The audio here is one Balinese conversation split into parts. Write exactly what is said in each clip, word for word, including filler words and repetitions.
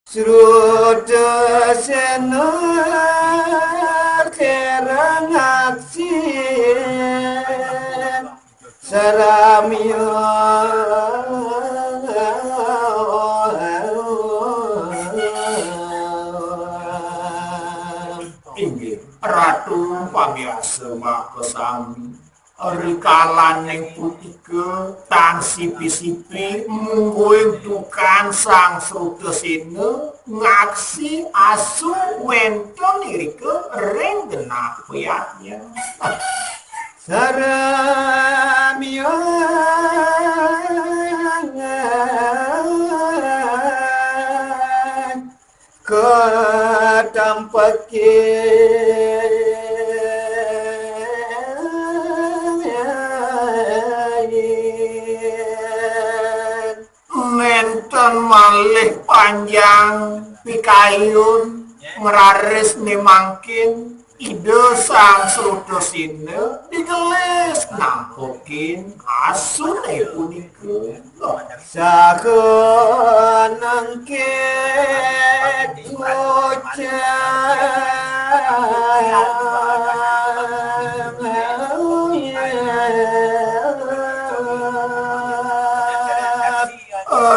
Srutasena kereng aksi saramya. Inggih, Ratu pamiarsa makasami. Rikalaning punika tan sipi-sipi mungguing dukan Sang Srutasena ngaksi asu wénten irika ring genah payadnya. Saramya katampekin. Nénten malih panjang pikayun ngraris né mangkin Ida Sang Srutasena digelis nampekin asuné punika. Saha nengkit ucap.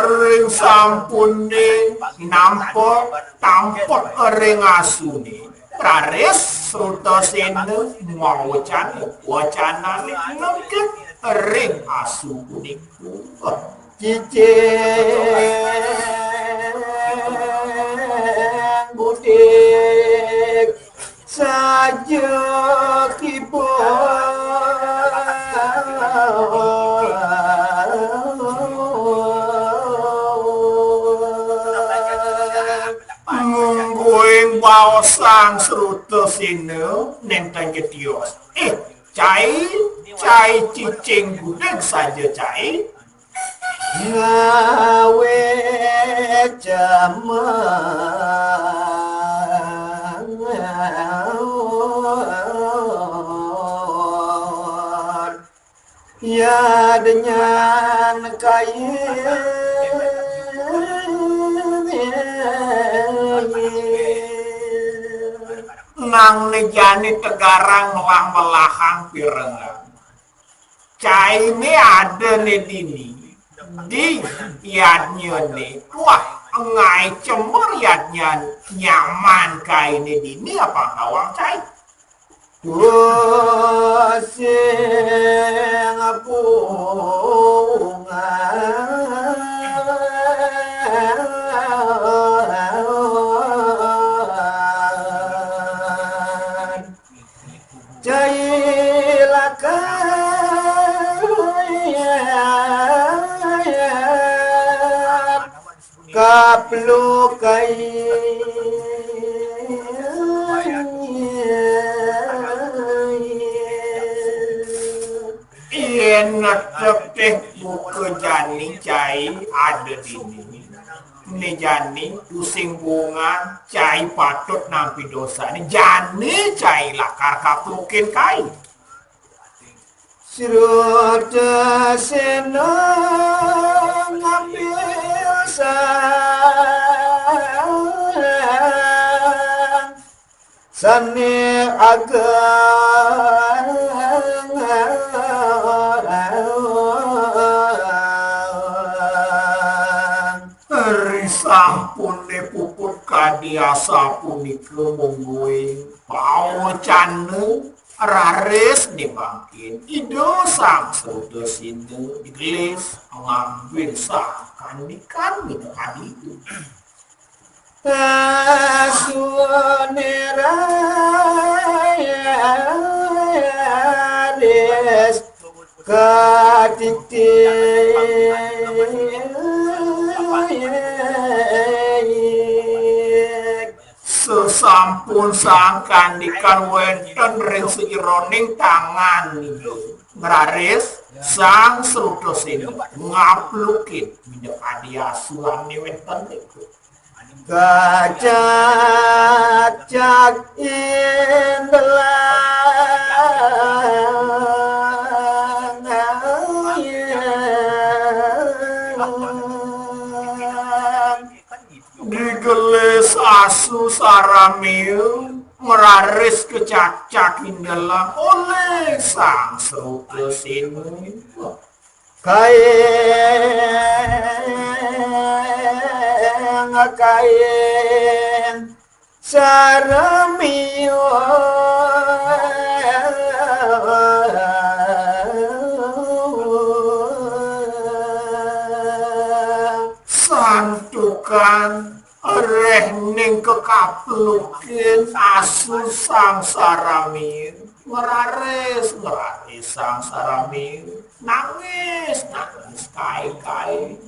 Ring sampuné nampek tampek ring asuné, raris Srutasena mawacana, wacanané nengkit ring asu punika. Cicing budik saja kiba. Mungguing baos Sang Srutasena nénten getios. Eh, cai, cai cicing gudeg saja cai. Ngawe cemer. Ya dengan kain. Nang né jani tegarang melah-melahang pirengang. Cainé ada né dini. Di yadnyané. Wah, ngaé cemer yadnya nyaman kainé dini apa tawang cai. Tusing bunga. Cai lakar kaplukai. Yén tetep buka jani cai ada dini. Né jani tusing bungan cai patut nampi dosa. Né jani cai lakar kaplukin kai. Srutasena ngambil sang sané ageng. Risampuné puput kadi asapunika mungguing pawacana raris né mangkin Ida Sang Srutasena digelis ngambil sakandikan minakadi. Asunira ris katiti. Sesampun sakandikan wénten ring sajeroning tangan ngraris Sang Srutasena ngaplukin minakadi asuné wénten niku. Kacacak indelang. Digelis Olih sasu saramiu, ngraris kecacak indelang olih Sang Srutasena. Kaing, kaing, saramiu. Santukan reh ning kekaplukin asu Sang Saramiu. Ngraris, ngraris Sang Saramiu. Nangis, nangis kai-kai.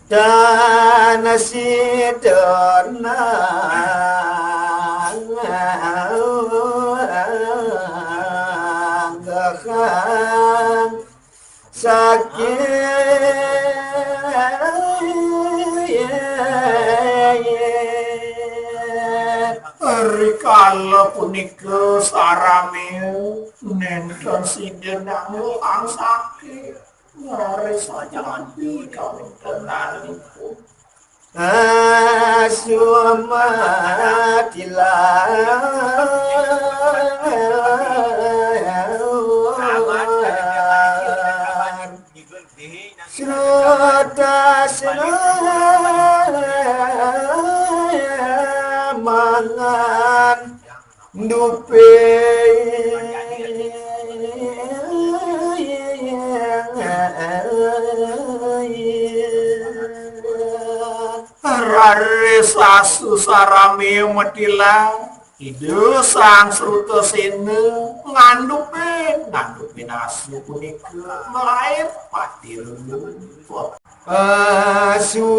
Tanah sida nang sakit. Rikala punika saramiu nenten sida namung sakit. Ngraris sajanti kawéntenanipun. Asu matilah. Srutasena mangan dupe. Raris asu saramiu matilah. Ida Sang Srutasena ngandupin, ngandupin asu punika malair pati lembut. Asu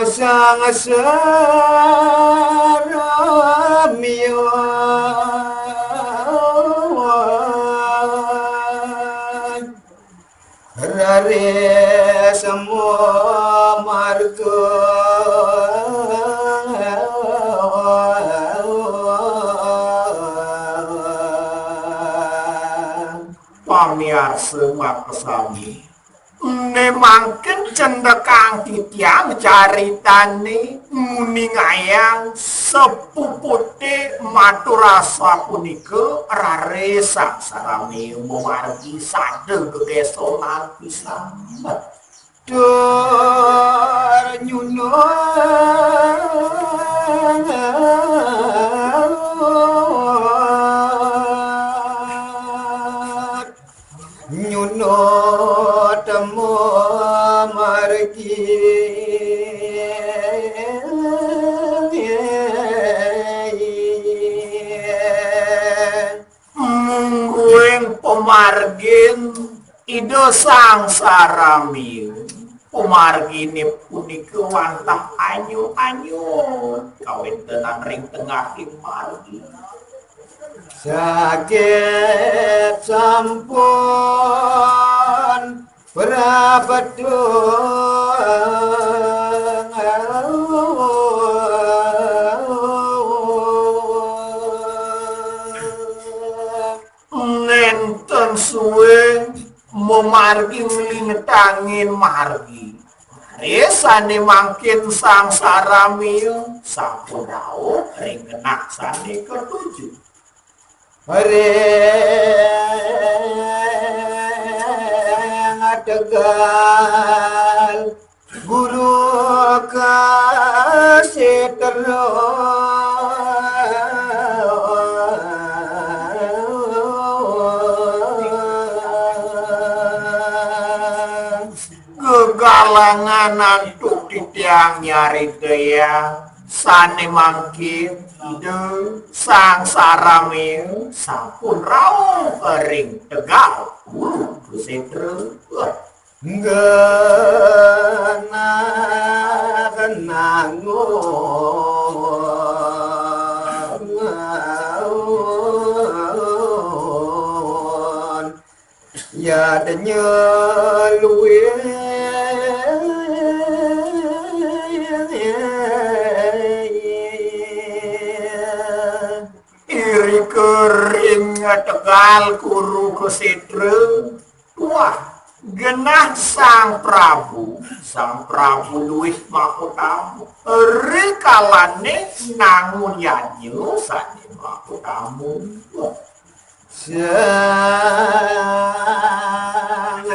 Sang Saramiu. Raris mamargi. Pamiarsa makasami. Né mangkin cendekang titiang caritané nguningayang sepuputé matur asapunika, raris Sang Saramiu mamargi sada gegésonan pisan. Tur nyunuh nyunuh temu margi. Mungguing pamargin Ida Sang Saramiu. Pamarginé punika wantah anyu-anyu kawéntenan ring tengahing margi. Sagét sampun prapta. Nénten sué mamargi nglingetangin margi. Raris sané mangkin Sang Saramiu sampun rauh ring genah sané katuju. Ring Tegal Guru Kasétra. Gegalangan antuk titiang nyaritayang sané mangkin Ida Sang Saramiu sampun rauh ring Tegal Guru Kasétra. Genah nangun yadnya luwih. Irika ring Tegal Guru Kasétra. Wah, Genah Sang Prabu, Sang Prabu luih makutama. Rikalané nangun yadnya sané makutama. Sang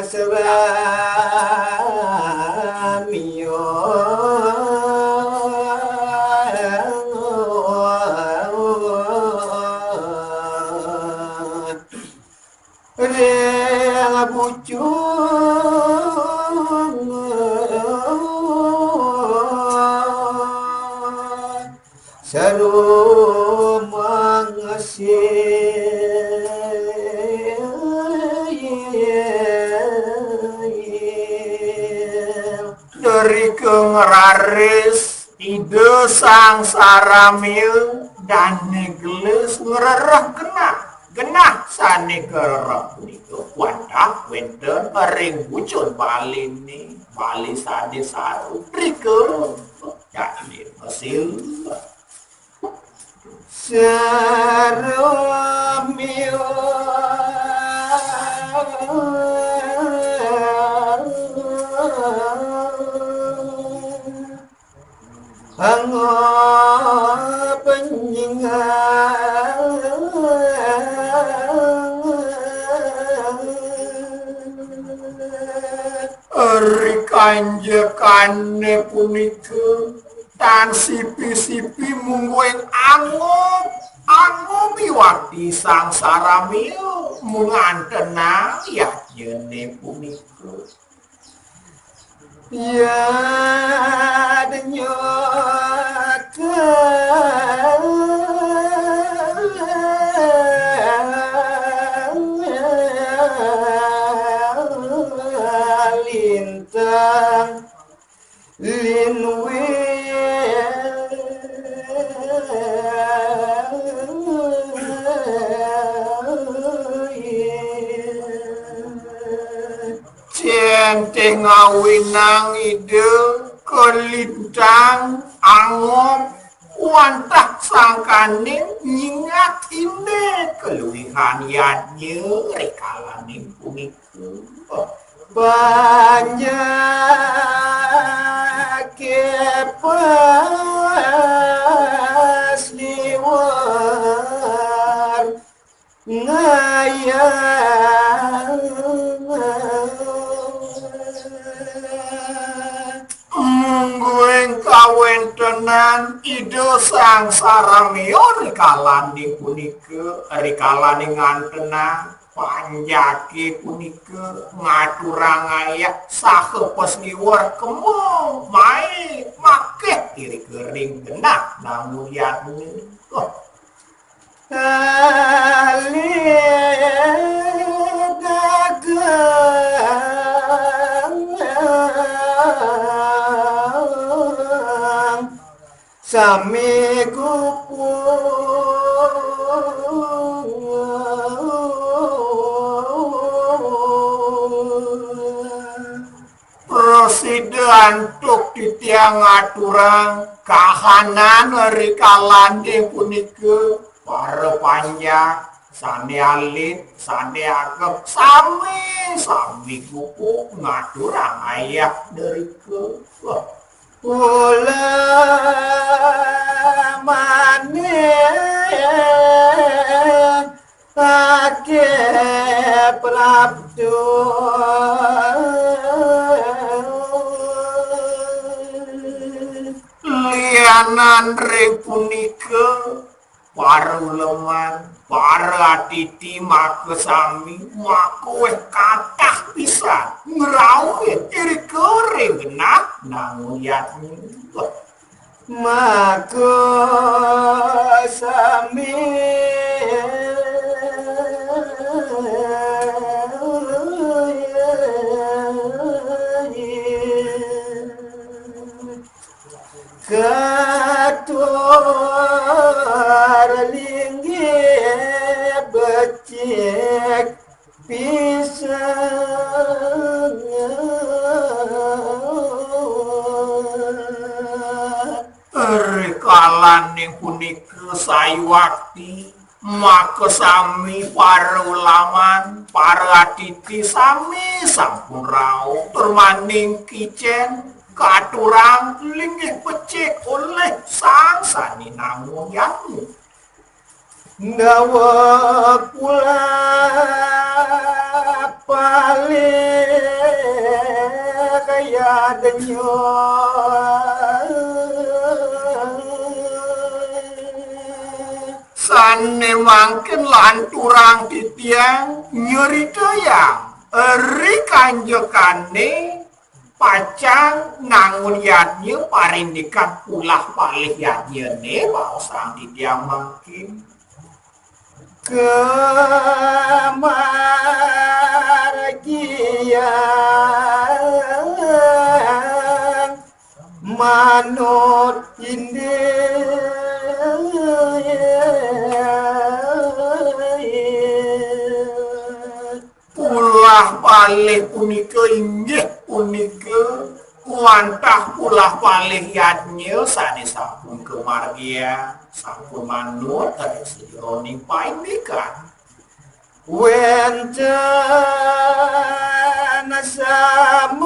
Sramya. Ring pucung sarumang asil. Dari kang raris Ida Sang Saramya dané gelis ngrereh genah. Genah sané karereh punika wantah wénten ring bucun baliné, bali sané saru. Rika dané masil. Saramya. Angga penyingan. Ri kanjekané punika, tan sipi-sipi mungguing angga, angga miwati Sang Saramya, mung ngantenang yadnyané punika. Yadnya kalintang linwil. Centing ngawinang Ida kalintang angga wantah sangkaning nyingat indik kaluihan yadnya rikalaning punika. Panjaké pas liwar ngayang. Mungguing kawéntenan Ida Sang Saramya rikalaning punika, rikalaning ngantenang panjaké punika ngaturang ayah saha pas liwar kema mai makéh irika ring genah nangun yadnya. Oh. Alih dagang sami kupung. Prasida antuk titiang ngaturang kahanan rikalaning punika, para panjak sané alit, sané ageng, sami-sami kukuh ngaturang ayah drika. Wah. Kula maneh Ake prapto. Lianan ring punika, para uleman, para atiti makasami, makawéh kathah pisan ngrauhin irika ring genah nangun yadnya. Maka sami katur linggih becik pisan. Rikalaning punika sayuwakti Maka sami para ulaman, para atiti sami sampun rauh, tur maning kicen katurang linggih becik olih sang sane nangun yadnya. Ndawa kula palih kaya denya. Sane mangkin lanturang titiang nyeritayang ri kanjekane pacang nangun yadnya parindikan pulah palih yadnyane, baosang titiang mangkin. Kamargiang manut indik. Pulah palih punika inggih punika wantah pulah palih yadnya sane sampun kamargiang, sampun manut ring sajeroning paindikan. Wenten sameton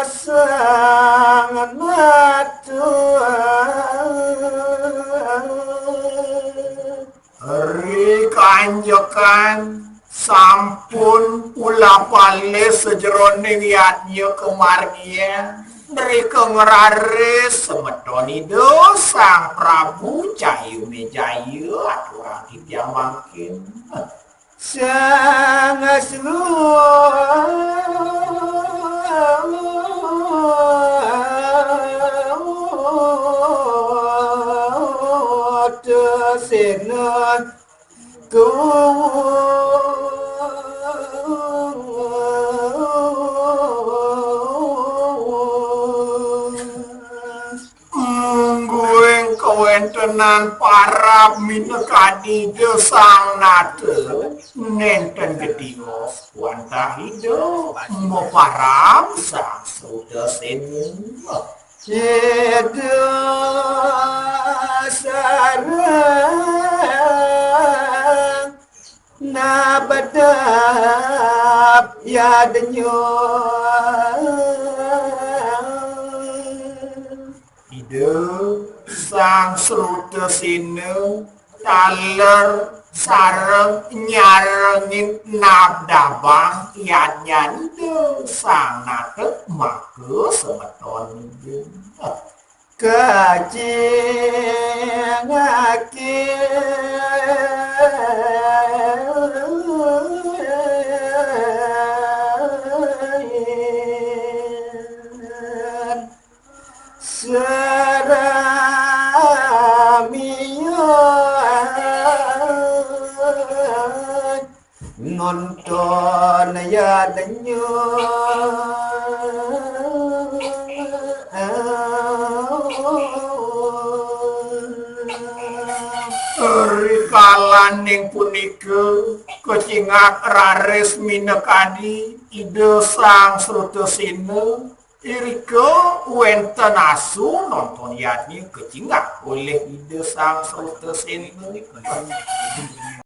sang nata. Ri kanjekan sampun pulah palih sajeroning yadnya kamargiang, mrika ngraris semeton Ida Sang Prabu Jayamejaya, aturang titiang mangkin. Sang Srutasena. Mungguing kawentenan parab minakadi Ida Sang Nata, nenten getios wantah Ida maparab Sang Srutasena. Ida sareng nabdab yadnya. Ida Sang Srutasena taler sareng nyarengin nabdabang yadnyan Ida Sang Nata maka semeton Ida. Kacingake saramian nonton yadnya. Rikalaning punika kacingak raris minakadi Ida Sang Srutasena, irika wenten asu nonton yadnya kacingak olih Ida Sang Srutasena.